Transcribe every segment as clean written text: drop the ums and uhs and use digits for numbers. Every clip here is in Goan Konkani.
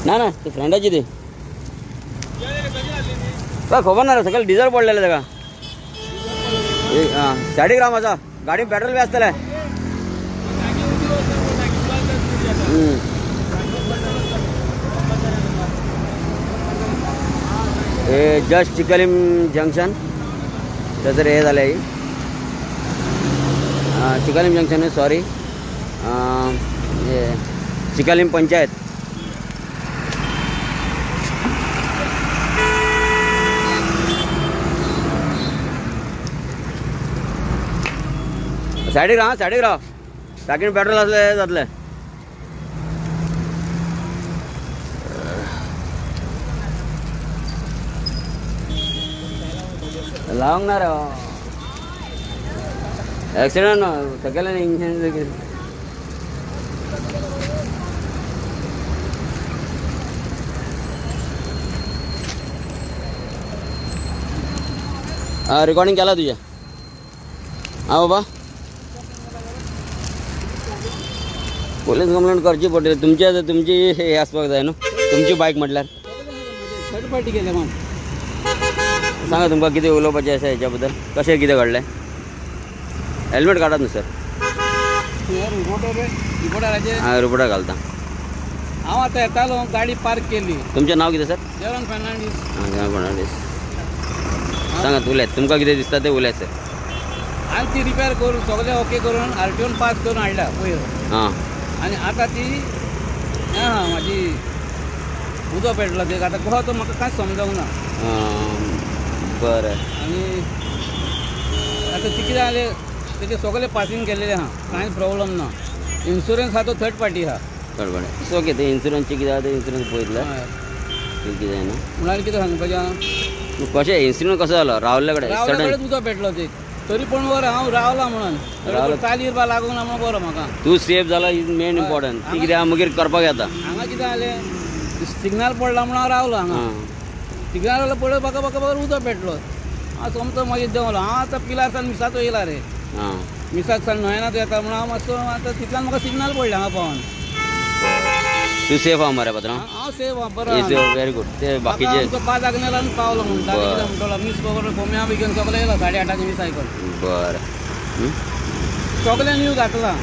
ना ना ते फ्रेंडाची ती काय खबर ना रे सकाळी डिझेल पडलेलं ताका. आं साडीक राव आसा गाडी पेट्रोल बी आसतलें. हे जस्ट चिखलीम जंक्शन थंयसर हे जालें. चिखलीम जंक्शन न्हय सॉरी चिखलीम पंचायत. सायडीक राव सायडीक राव टाकीन पेट्रोल आसलें जातलें. लावंक ना रे एक्सिडंट सकयल्यान इंजन. रिकॉर्डिंग केला तुझ्या? हा बाबा पोलीस कंप्लेंट करची पडटली. तुमची तुमची हे आसपाक जाय न्हू तुमची बायक म्हटल्यार थर्ड पार्टी केल्या म्हण. सांगा तुमकां कितें उलोवपाचें आसा हेच्या बद्दल कशें कितें घडलें? हेल्मेट काडात न्हू सर. हां रिपोर्टर घालता. हांव आतां येतालो गाडी पार्क केली. तुमचें नांव कितें सर? जेरॉन फर्नांडीस. हां जेरॉन फर्नांडीस. सांगा उलयत तुमकां कितें दिसता तें उलयत सर. हांवें ती रिपेर करून सगळें ओके करून आरटीओन पास करून हाडल्या पयर. हां आनी आतां ती आहा म्हाजी उदो पेटलो ते आतां कसो तो म्हाका कांयच समजूंक ना. बरें आनी आतां ती कितें जालें तेजें सगळें पासींग केल्लें आहा कांयच प्रॉब्लम ना. इन्शुरन्स आहा तो थर्ड पार्टी आहा. थर्ड पार्टी ओके ते इन्शुरन्सचें कितें आहा तें इन्शुरन्स पळयतलें कितें जायना म्हळ्यार कितें सांगपाचें आहा? कशें इन्सिडंट कसो जालो? रावल्ले कडेन रावल्ले कडेन उदो पेटलो ते तरी पण बरें हांव रावला म्हणून चालीर बा लागूंक ना म्हणून बरो म्हाका. तूं सेफ जाला is main important. ती कितें मागीर करपाक येता. हांगा कितें जालें सिग्नल पडला म्हणून हांव रावलो हांगा. सिग्नल पळय म्हाका म्हाका बरो उदो पेटलो. हांव सोमतो मागीर देंवलो. हांव आतां पिलार सान मिसाचो येयला रे. मिसाक सान न्हयनात येता म्हणून हांव मातसो आतां तितल्यान म्हाका सिग्नल पडलें हांगा पावन. तूं सेफ आहा मरे पात्रांव? हांव सेफ आहा बरो. Very good. ते बाकीचे आमचो पांच आग्नेलान पावलो म्हणटा कितें म्हणटलो मीस खबर कोम्या बी घेवन सगळें येयला 8:30 मीस आयकल. बरें सगळें न्यू घातलां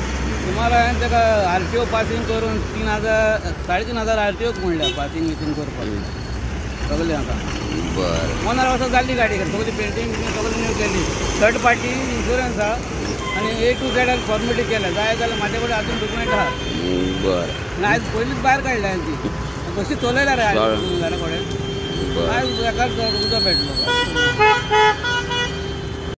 सुमार हांवें ताका आरटीओ पासींग करून 3,000 3,500 आरटीओच म्हणल्या पासींग बिसींग करपाक सगळें आतां. बरें 15 वर्सां जाल्ली गाडी सगळी पेंटींग बिटींग सगळें न्यू केली. थर्ड पार्टी इन्शुरन्स आहा आनी ए टू झेड हांवें फॉर्मेलिटी केल्या. जाय जाल्यार म्हाजे कडेन आजून डॉक्युमेंट आहा. बरें आयज पयलींच भायर काडल्या हांवें ती कशी चलयल्या रे घरा कडेन आयज एकाच उदो पेटलो.